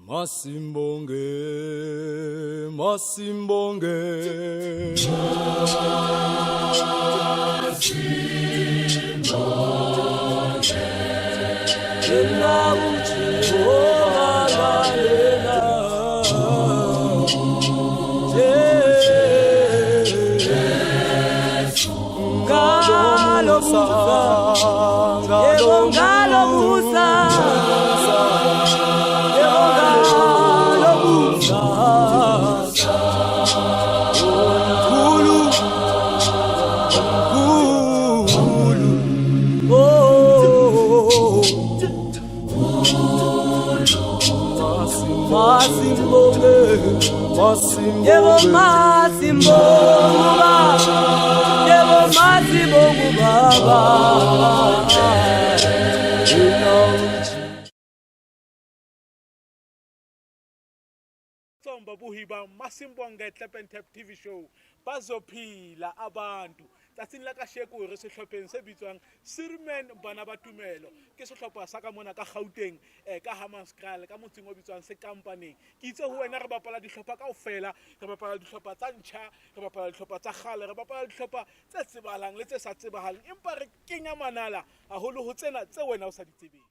Masimbonge, masimbonge. Yena uJehova yena. Jesu. Ngalomusa, yebo ngalomusa. Yebo ngalomusa. Omkhulu, omkhulu. Oh. Masimbonge, yebo masimbonge baba, yebo masimbonge baba. Tsong babohi ba Masimbonge Clap and Tap TV show bazophila abantu tsatsing la kasheko re sehlopheng se bitswang Sirman bana ba tumelo ke sehlopha sa ka mona ka Gauteng ka Hammanskraal ka motseng o bitswang Sekampaneng ke itse ho wena re bapala dihlopha kaofela re bapala dihlopha tsa ntjha re bapala dihlopha tsa kgale re bapala dihlopha tse tsebahalang le tse sa tsebahaleng empa re kenya manala haholo ho tsena tse wena o sa di tsebeng.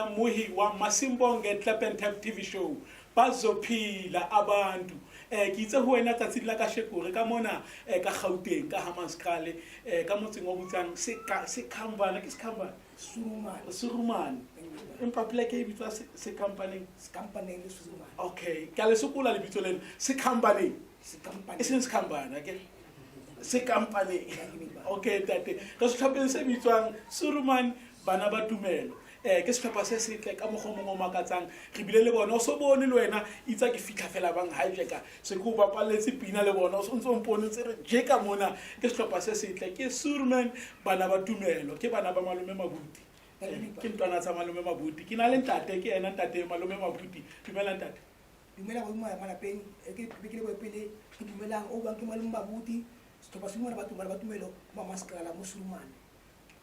wena mmohi wa Masimbonge Clap and Tap TV show. Bazophila abantu. Ke itse ho wena tsatsing la kasheko re ka mona ka Gauteng ka Hammanskraal ka motseng o bitswang Sekhambana ke Sekhambana Surumane. Surumane. Empa pleke e bitswa Sekhambaneng. Sekhambaneng le Surumane. Okay, ke a le sokola lebitso lena Sekhambaneng. Sekhambaneng. E seng Sekhambana ke Sekampaneng. Okay ntate, re sehlopheng se bitswang Surumane bana ba tumelo. Ke sehlopha se setle ka mokgwa o mongwe o makatsang. Re bile le bona, o so bone le wena itse ke fitlha fela bang hijacka. Se ke o bapalletse pina le bona, o so ntse o mpone ntse re je ka mona. Ke sehlopha se setle, ke Surumane bana ba tumelo, ke bana ba malome Mabuti. Ke ntwana tsa malome Mabuti. Ke na le ntate, ke ena ntate malome Mabuti. Dumela ntate. Dumela go mo malapeng, ke be ke le pele, ke dumelang o bang ke malome Mabuti. Sehlopha se mona ba tumelo mo Hammanskraal mo Surumane.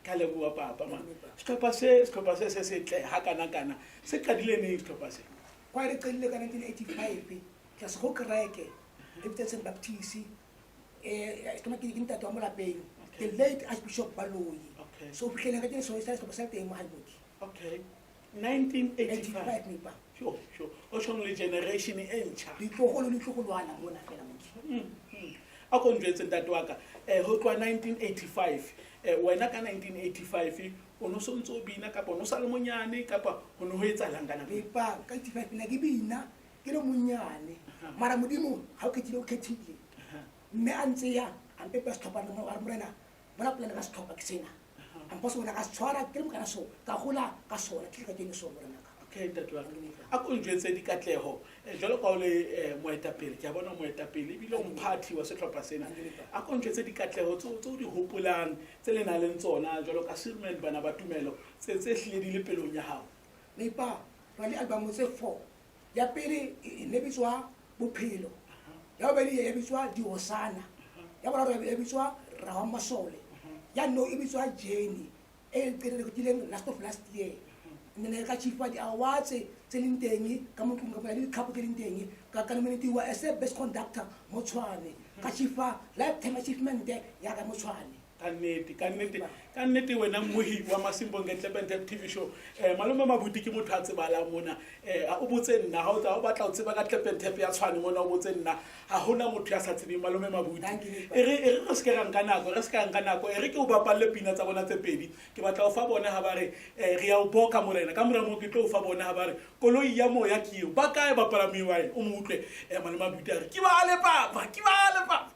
Ka leboha papa man. Sehlopha se, sehlopha se se setle ha kana kana. Se qadile neng sehlopha se? Kwa re qadile ka 1985, tlase go kereke e bitswang Saint Baptist. Ke ke ntate wa mo lapeng, the late Archbishop Baloyi. Okay. So fihleleng ka teng so sehlopha sa teng mo Hollywood. Okay. 1985. 85 mepa. Sure, sure. O tjhong le generation e ntjha. Ditloholo le ditloholwana mona fela motho. A ko njwetse ntate wa ka, ho tloha 1985, wena ka 1985 o no so ntso o bina kapa o no sa le monyane kapa ho no ho etsahalang ka nako eo? Mepa, ka 85 nna ke bina ke le monyane. Mara Modimo ha o khethile o khethile. Mme a ntse ya, a mpepa sehlopha le mo, a re morena, bona polane ka sehlopha ke sena. A mpha sona ka se tshwara, ke le mokana so, ka hola ka sona, ke ka kene so morena ka. Okay, ntate wa ka. A ko njwetse dikatleho, jwalo ka o le moetapele, ke a bona moetapele ebile o mphathi wa sehlopha sena. A ko njwetse dikatleho tse o di hopolang, tse le nang le tsona jwalo ka Surumane bana ba tumelo, tse hlile di le pelong ya hao. Mepa, ra le album tse 4. Ya pele e ne bitswa Bophelo. Ya bobedi e bitswa Dihosana. Ya boraro e bitswa Rawa Masole. Ya no e bitswa Jenny. E qeteleng last of last year. Nne ka chifa di awards tse leng teng ka mo tlung ka le dikhapo tse leng teng ka nominatiwa as a best conductor mo Tshwane. Ka chifa lifetime achievement ya ka mo Tshwane. Ka nnete, ka nnete, ka nnete wena mmohi wa Masimbonge Clap and Tap TV show. Malome Mabuti ke motho a tsebahalang mona. O botse nna, ha o tla o batla ho tseba ka Clap and Tap ya Tshwane mona, o botse nna. Ha hona motho ya sa tsebeng Malome Mabuti. Thank you, E re re se ke ra nka nako, re se ke ra nka nako. E re ke o bapalle pina tsa bona tse pedi. Ke batla ho fa bona ha ba re, re ya o boka morena. Ka mora moo ke tlo o fa bona ha ba re, koloi ya moya ke eo. Ba kae bapalami wa eng? O mo utlwe. Malome Mabuti a re, ke ba le papa, ke ba le papa.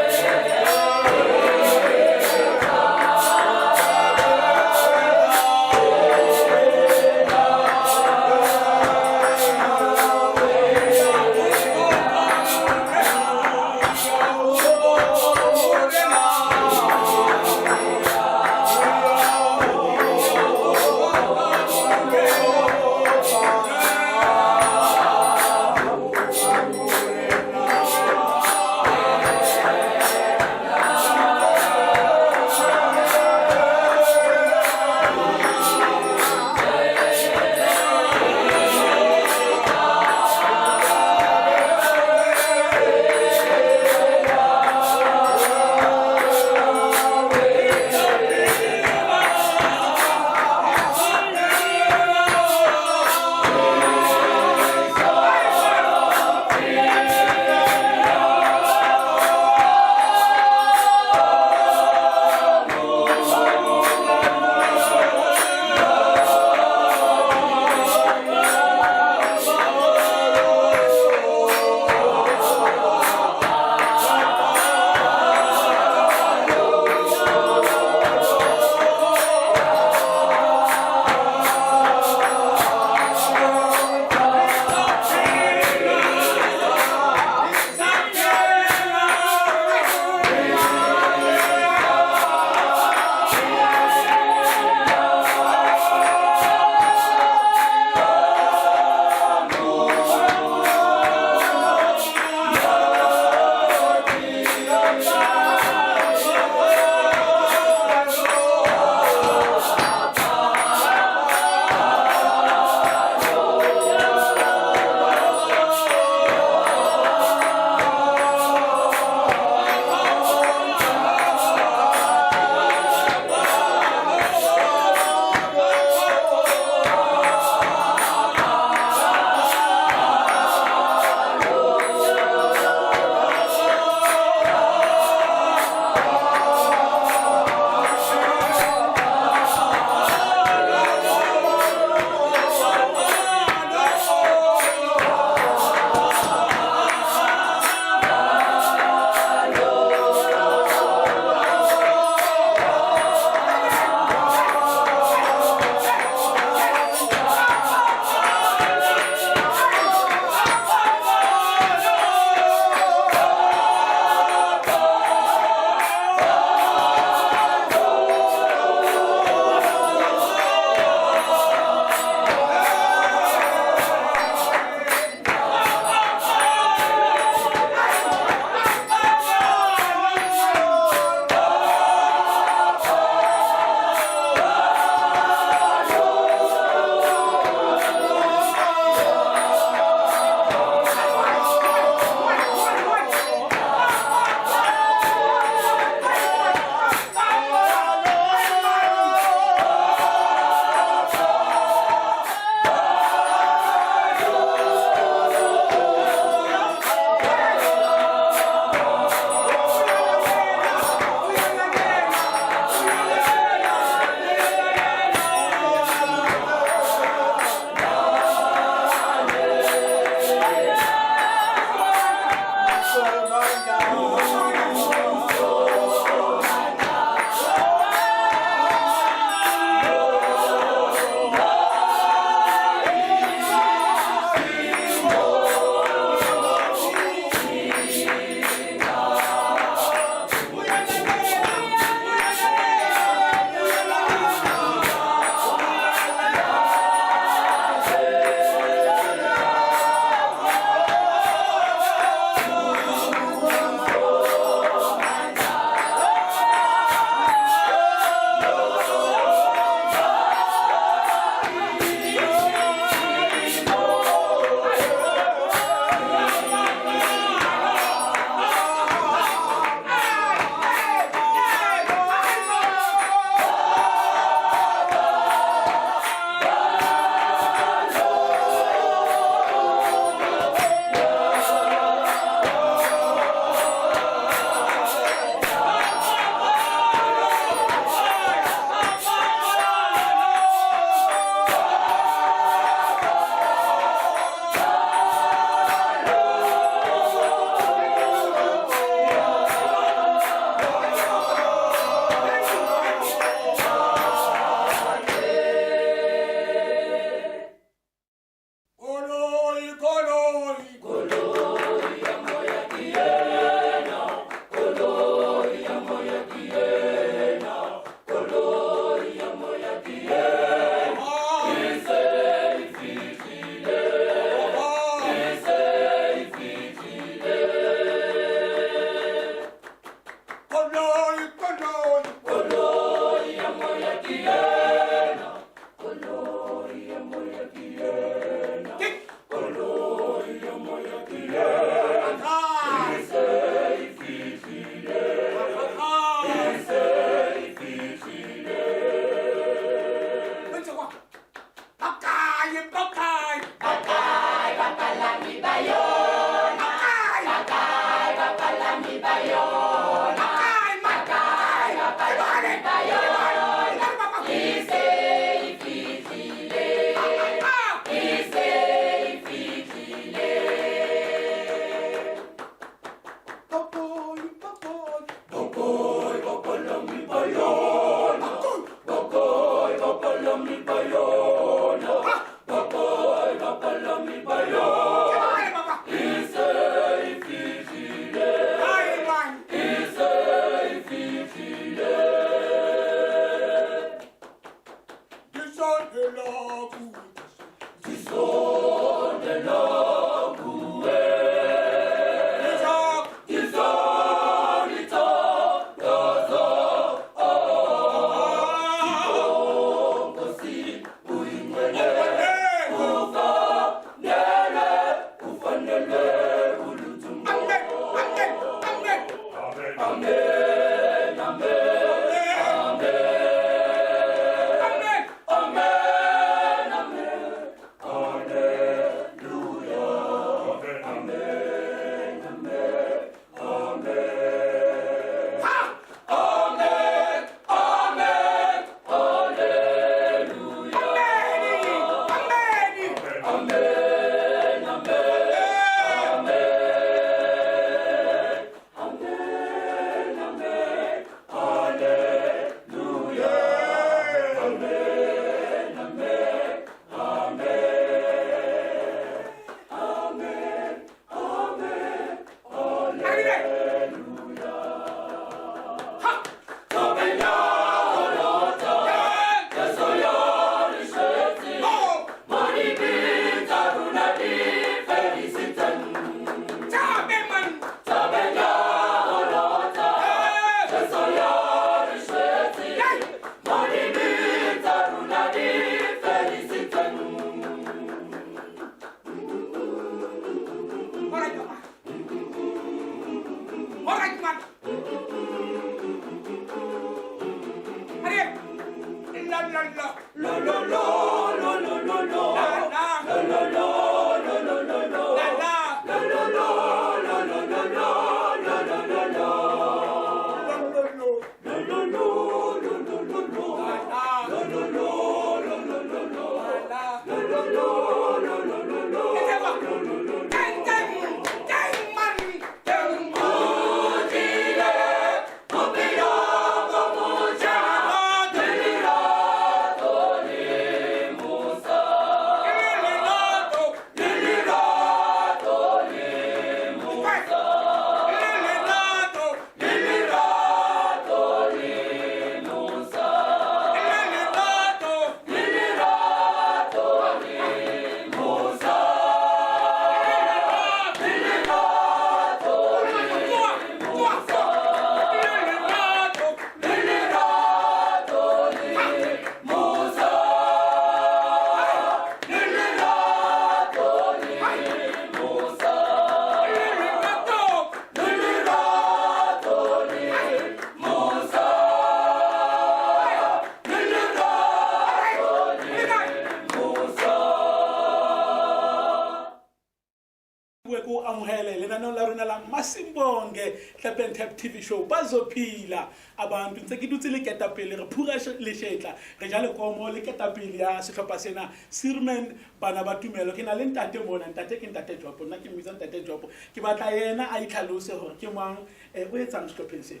Amuhele lenaneong la rona la Masimbonge Clap and Tap TV show. Bazophila abantu, ntse ke dutse le ketapele, re phura leshetla, re ja lekomo le ketapele ya sehlopha sena, Sirman Bana ba Tumelo. Ke na le ntate mona, ntate ke ntate Jopo, nna ke mmitsa ntate Jopo. Ke batla yena a itlhalose hore ke mang, o etsang sehlopheng sena.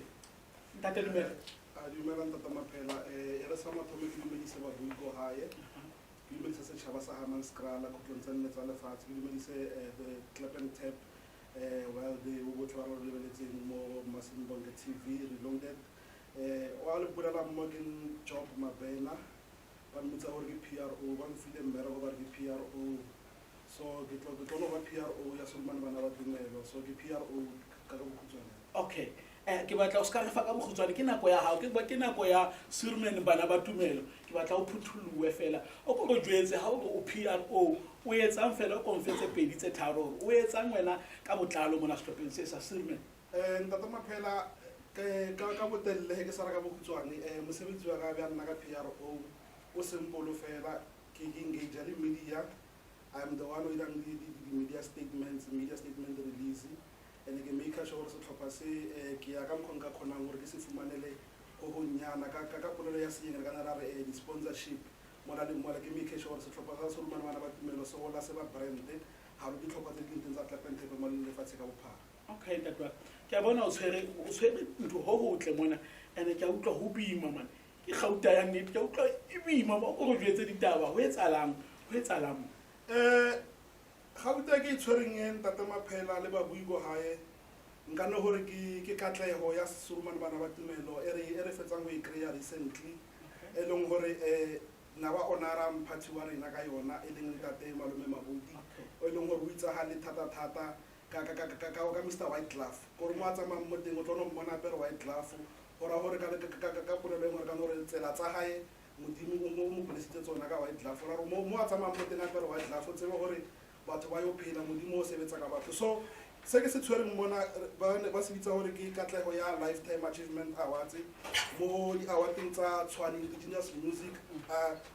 Ntate, dumela. Dumela ntate Maphela. E re sa mathomo ke dumedise babui ko hae, ke dumedise setšhaba sa Hammanskraal, khutlong tsa nne tsa lefatshe, ke dumedise the Clap and Tap world bo botlhe ba re lebeletseng mo Masimbonge TV Reloaded. Wa le bolelang mo ke Job Mabena, ba mmitsa gore ke PRO, ba mfile mmereko ba re ke PRO. So ke tlo no ba PRO ya Solomane Bana ba Tumelo. So ke PRO ka bokhutshwane. Okay, ke batla o ska re fa ka bokhutshwane, ke nako ya hao, ke nako ya Sirman Bana ba Tumelo. Ke batla o phuthuloe fela, o ko re jwetse ha o re o PRO, o etsang fela, o konfetse pedi tse tharo, o etsang wena ka botlalo mona sehlopheng se sa Sirman? Ntate Maphela, ke ka botelle ke sa re ka bokhutshwane, mosebetsi wa ka bja nna ka PRO o simple fela, ke engage le media. I'm the one who irang di media statements, media statement release, and ke make sure gore setlhopha se, ke ya ka mokgwa nka kgonang gore ke se fumanele go gonyana ka polelo ya seeng, re kana ra re di-sponsorship mola le mola. Ke make sure gore setlhopha sa Solomane Bana ba Tumelo se gola se ba brand ga re ditlhopha tse di leng teng tsa Clap and Tap mo lefatshe ka bophara. Okay ntate wa ka, ke a bona o tshwere ntho ho hotle mona, and ke a utlwa ho boima mane, ke gauta ya nnete, ke a utlwa e boima mo, o re jwetse ditaba, ho etsahalang, ho etsahalang? Gauta ke e tshwereng e ntate Maphela le babui ko hae, nka nne gore ke katlego ya Solomane Bana ba Tumelo e re fetsang go e kry-a recently, e leng gore na ba honora mphathi wa rena ka yona, e leng ntate Malome Mabodi, o e leng gore o itsagale thata-thata ka Mr White Glove, gore mo a tsamayang mo teng o tlo no mmona apere white glove, go raya gore ka polelo e nngwe re ka no re tsela tsa gae Modimo o mo bolesitse tsona ka white glove, go raya gore mo a tsamayang mo teng apere white glove, o tsebe gore batho ba yo phela, Modimo o sebetsa ka batho. So se ke se tshwereng mona, ba se bitsa gore ke katlego ya Lifetime Achievement Awards mo di-awardeng tsa Tshwane Indigenous Music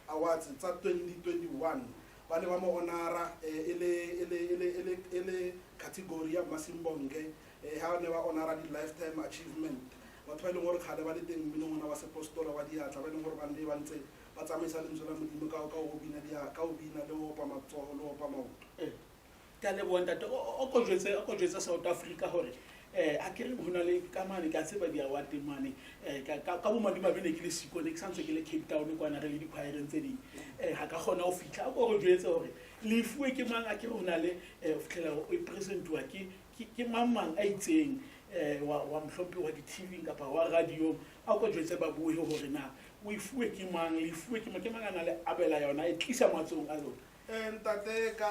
Awards tsa 2021. Ba ne ba mo honora e le category ya Masimbonge, ha ne ba honora di-lifetime achievement, batho ba e leng gore kgale ba le teng mminong ona wa sepostola wa diatla, ba e leng gore ba ne ba ntse ba tsamaisa lentswe la Modimo ka ho bina le ho opa matsoho le ho opa maoto. Ke a leboha ntate. O ko jwetse, o ko jwetse South Africa hore, a ke re ho na le ka mane, ke a tseba di-award mane, ka bomadimabe ne ke le siko, ne ke santse ke le Cape Town kwana re le di-choireng tse ding. Ha ka kgona ho fihla. A ko re jwetse hore lefuwe ke mang, a ke re ho na le, o fitlhela o e presentiwa ke mang mang a itseng. Wa wa mohlomphi wa di-tv kapa wa radiong, a ko jwetse babohi hore na o e fuwe ke mang, le e fuwe ke mang, ke mang a na le abela yona e tlisa matsohong a lona? Ntate, ka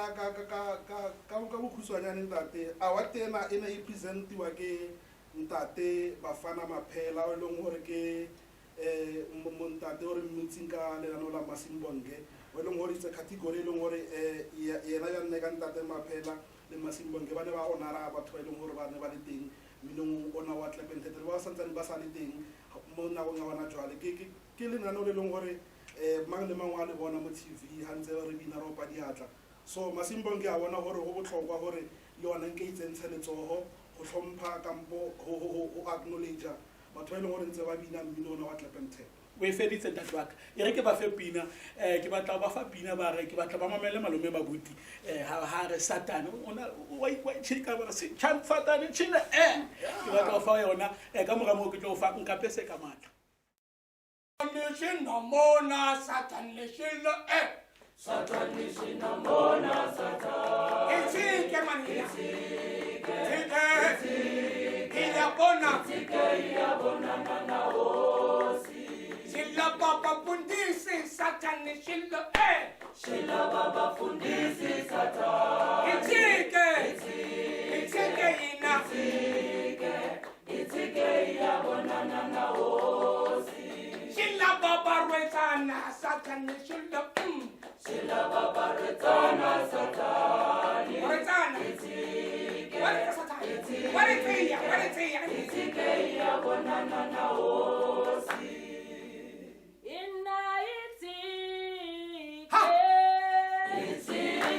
bokhutshwanyane ntate, award ena e ne e presentiwa ke ntate Bafana Maphela, o e leng gore ke montate o re mmitseng ka lenaneo la Masimbonge, o e leng gore itse category e leng gore yena ya nne ka ntate Maphela le Masimbonge ba ne ba honora batho ba e leng gore ba ne ba le teng mminong ona wa clap and tap, ba santsane ba sa le teng mo nakong ya gona jwale. Ke lenaneo le leng gore mang le mang wa le bona mo TV ga ntse re bina re opa diatla. So Masimbonge a bona gore go botlhokwa gore le yona nke itsentshe letsogo go hlompha kampo go acknowledge batho ba e leng gore ntse ba bina mmino ona wa clap and tap. O e feditse, ntate wa ka. E re ke ba fe pina, ke batla ho ba fa pina, ba re ke batla ba mamele malome babuti ha re Satane ona wa itjheka ba re se chan Satane tjhina. Ke batla ho fa yona, ka mora moo ke tlo o fa nkapese ka matla. Lexinamona Satani lexilo e itshike manina tshike iyabona xila baba fundisi Satani xilo e itshike itshike yina. Xila baba rwetsana Satani xilo rwetsana wa re Satani wa re tseya wa re tseya. Inna itsike. Ha! Itsike.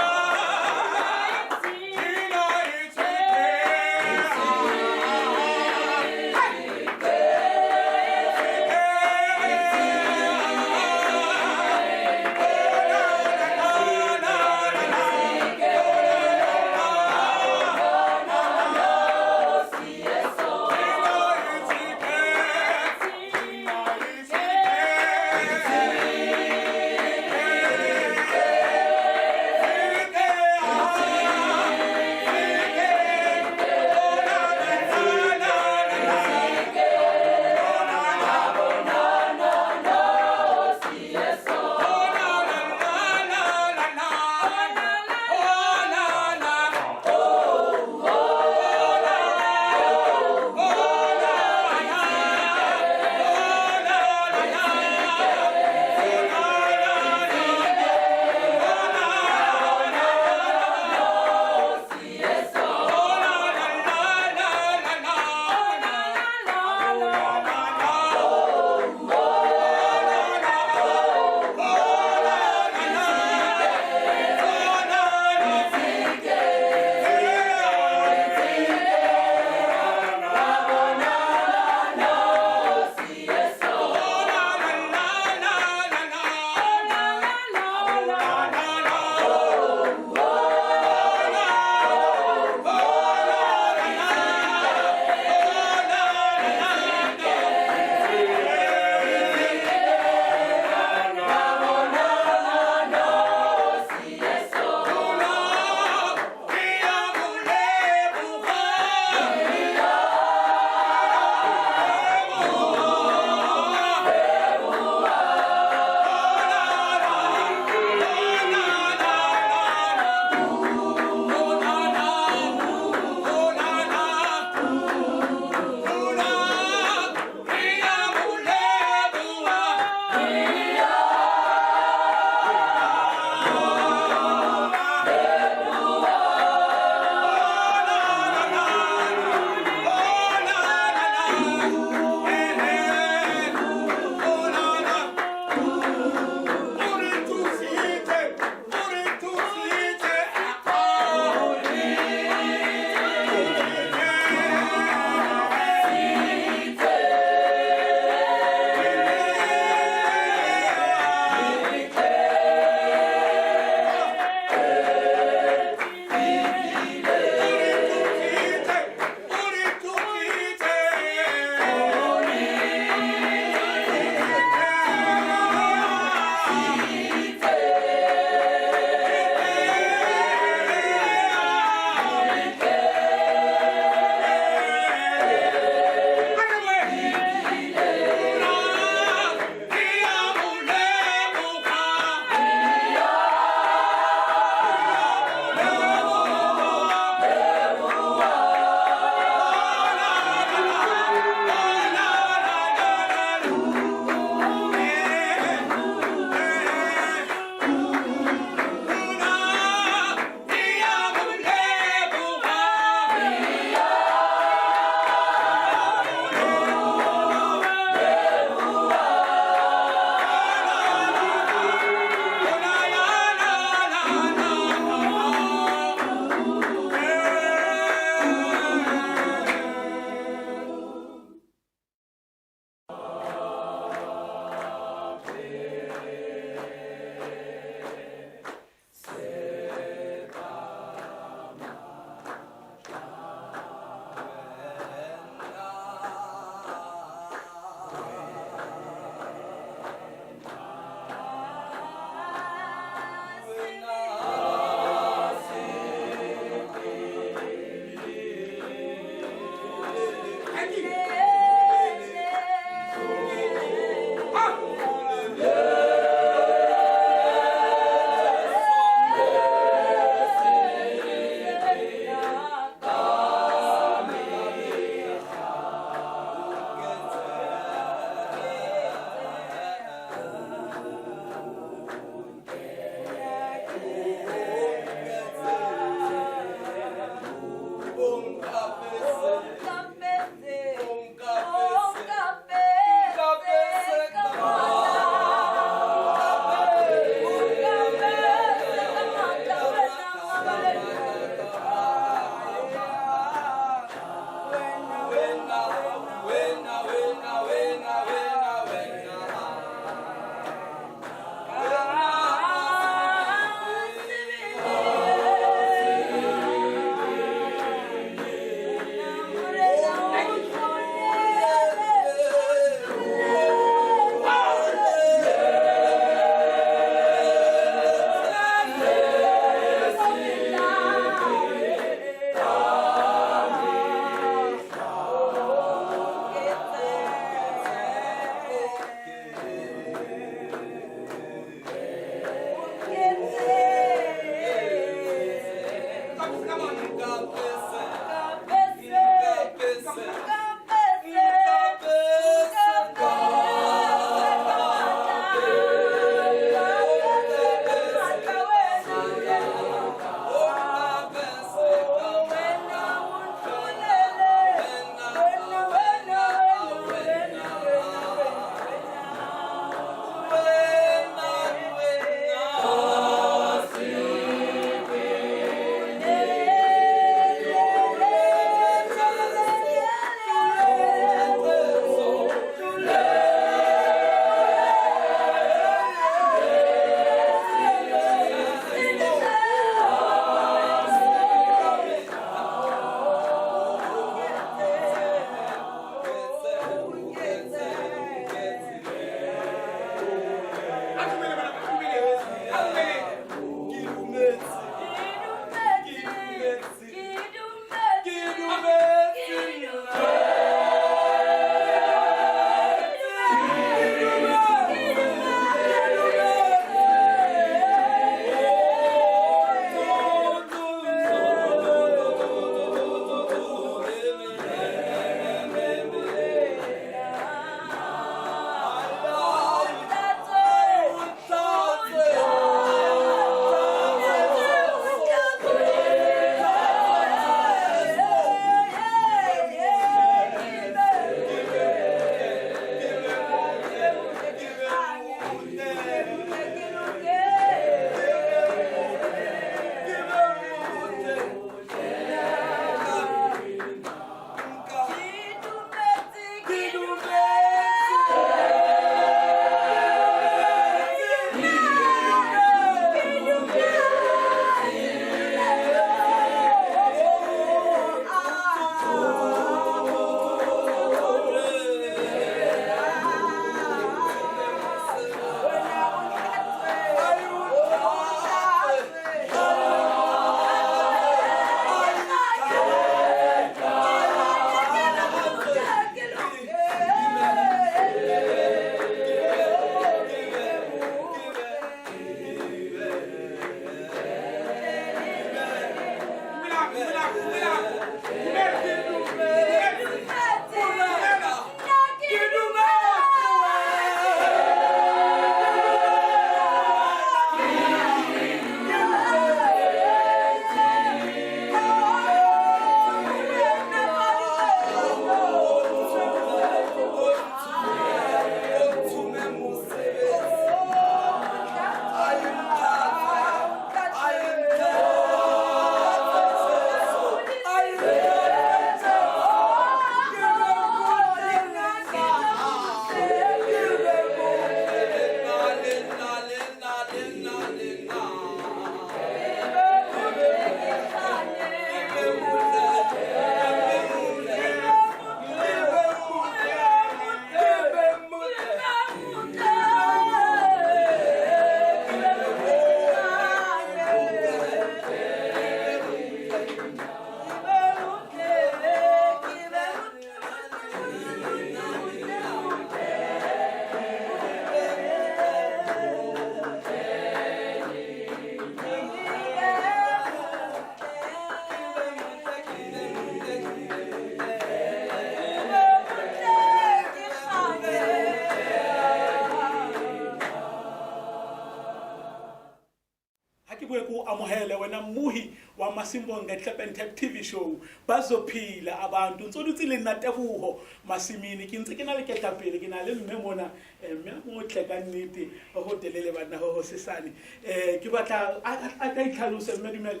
Masimbonge Clap and Tap TV show bazophila abantu ntse dutse le nna Teboho Masimini ke ntse ke na le ketapele ke na le mme mona mme motle ka nnete go telele bana go sesane ke batla a ka itlhalose mme dumela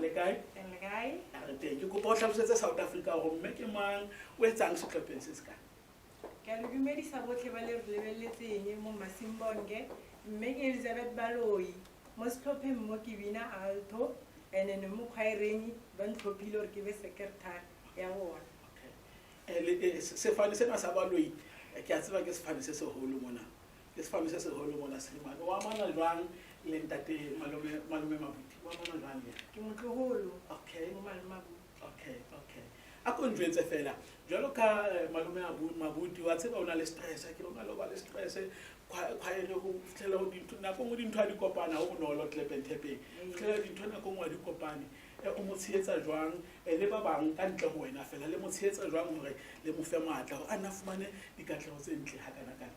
le kae le kae re teng ke kopa o tlhalosetse South Africa gore mme ke mang o etsang setlhopheng se se kae. Ke a le dumedisa botlhe ba le re lebeletseng mo Masimbonge mme ke Elizabeth Baloyi mo setlhopheng mo ke bina alto and then mo khwaereng ba ntlhophile gore ke be secretary ya bona. Sefane sena sa Baloyi ke a tseba ke sefane se seholo mona, ke sefane se seholo mona Selemane. O amana jwang le ntate malome Mabuti? O amana jwang le yena? Ke motloholo. Okay. Mo malome Mabuti. Okay, okay. A ko njwetse fela jwalo ka malome Mabuti wa tseba o na le stress, ke o na le ba le stress khwaere go fitlhela go dintho nako nngwe dintho ha di kopana ho bonolo Clap and Tap-eng fitlhela dintho nako nngwe ha di kopane. O mo tshehetsa jwang, le ba bang ka ntle ho wena fela le mo tshehetsa jwang hore le mo fe matla hore a nna fumane dikatleho tse ntle hakanakana?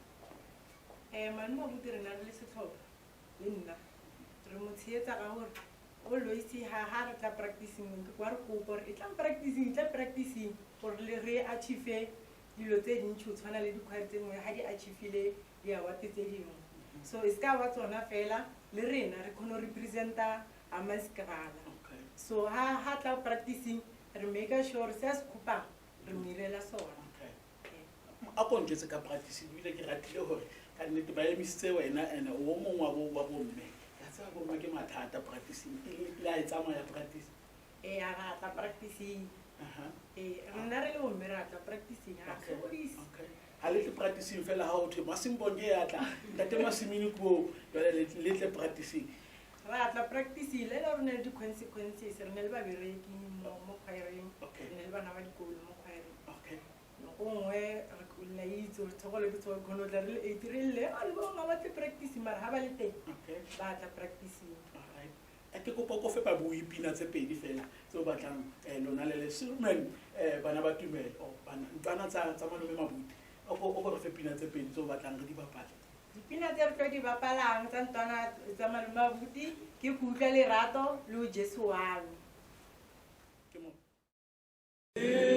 Malome abuti, re na re le setlhopha le nna re mo tshehetsa ka gore always ha re tla practicing, ke kwa re kopa gore e tlang practicing, e tla practicing gore le re achieve dilo tse dintšhi go tshwana le dikhwaere tse dingwe ga di achievile di-award tse dingwe. So e se ka ba tsona fela, le rena re kgone go representa Hammanskraal. So ha tla practicing, re make sure se a se kopang re mo irela sona. A ko ntjwetse ka practice, ebile ke ratile hore ka nnete ba emisitse wena and o mong wa bomme. Ka tseba bomme ke mathata practicing, e le a e tsamaya practice. Ee, a ra tla practicing. Ee, rena re le bomme re a tla practicing, ha re sokodise. Ha le tle practicing fela ha ho thwe Masimbonge ya tla, ntate Masimini ko, jwale le tle practicing. Re a tla practicing, le le re na le di-consequences, re na le babereki mo choireng, re na le bana ba dikolo mo choireng. Nako nngwe re la itse gore tshogolo ke tshogolo, kgone go tla re le 8 re lle, a le bangwe ga ba tle practice, mara ha ba le teng, ba tla practicing. Alright. A ke kopa ko fe babui pina tse pedi fela tse o batlang, lona le le Surman, bana ba tumelo, oh, bana, ntwana tsa malome Mabuti. O ko re fe pina tse pedi tse o batlang re di bapale. Dipina tse re tlo di bapalang tsa ntwana tsa malome Mabuti ke Ke Utlwa Lerato le O Jesu Wa Me. Ke mo. Oh,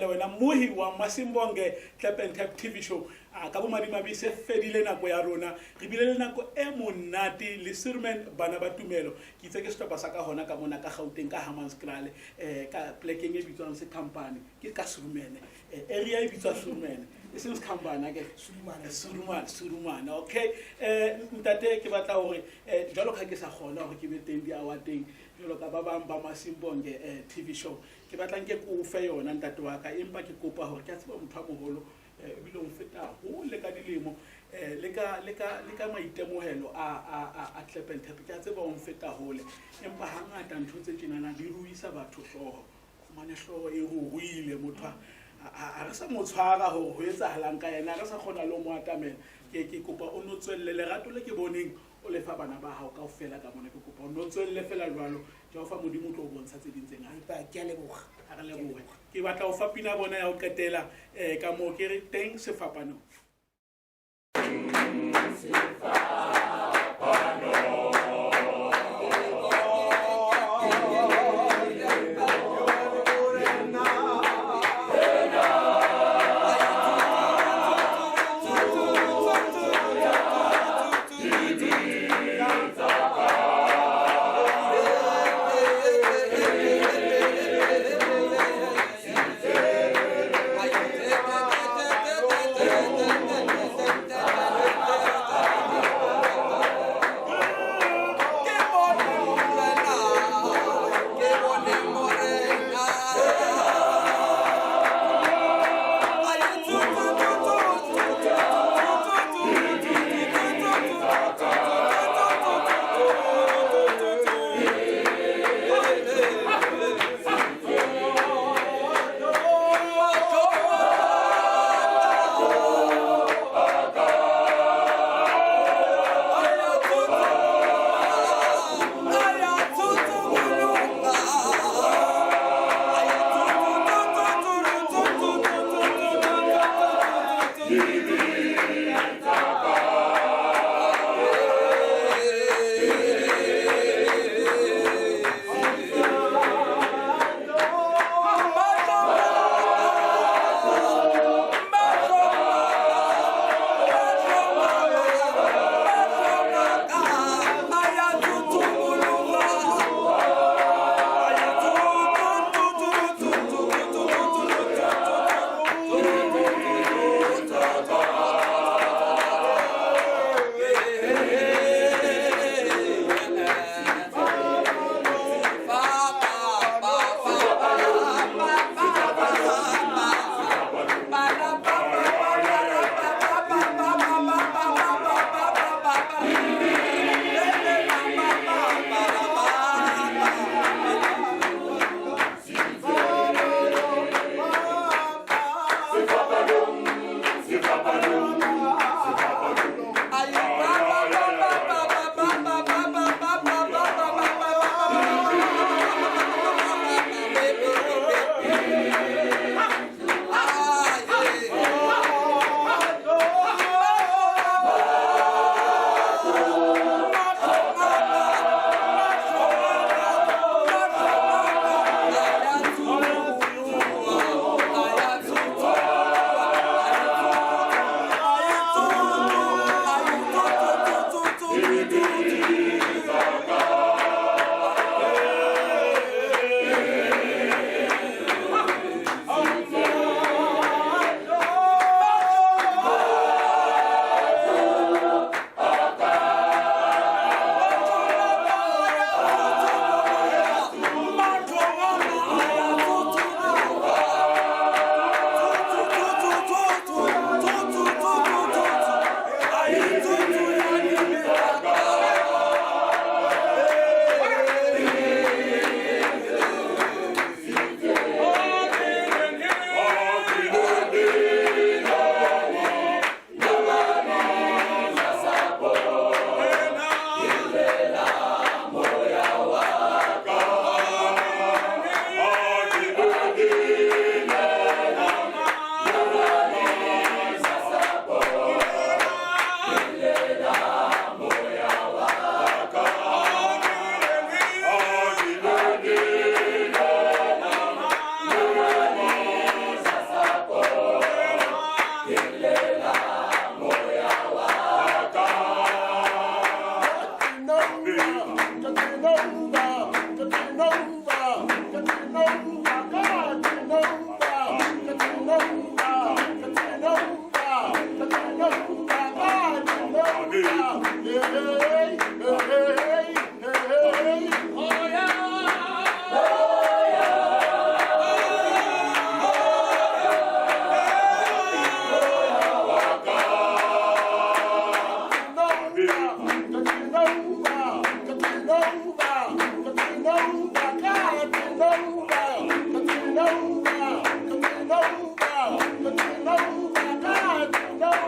lebohele wena mohi wa Masimbonge Clap and Tap TV show. A ka bomadimabe se fedile nako ya rona. Re bile le nako e monate le Surman bana ba tumelo. Ke itse ke sehlopha sa ka hona ka mona ka Gauteng ka Hammanskraal, ka plekeng e bitswang Sekhampane, ke ka Surman. Area e bitswa Surman. E seng Sekhampane ke Surumane. Surumane, Surumane. Okay. Ntate ke batla hore jwalo ka ke sa kgona hore ke be teng di-awardeng jwalo ka ba bang ba Masimbonge TV show. Ke batla nke ko fe yona ntate wa ka, empa ke kopa hore ke a tseba motho a moholo ebile o mfeta hole ka dilemo le ka maitemohelo a Clap and Tap, ke a tseba o mfeta hole, empa hangata ntho tse tjenana di ruisa batho hlooho. Fumane hlooho e ruruile motho a re sa mo tshwara hore ho etsahalang ka yena, a re sa kgona le ho mo atamela. Ke kopa o no tswelle lerato le ke boneng o lefa bana ba hao kaofela ka mona, ke kopa o no tswelle fela jwalo. Jehova Modimo o tlo o bontsha tse ding tse ngata. Empa ke a leboha. Ha re lebohe. Ke batla ho fa pina bona ya ho qetela ka moo ke re teng sefapanong.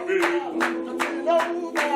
Thabeng.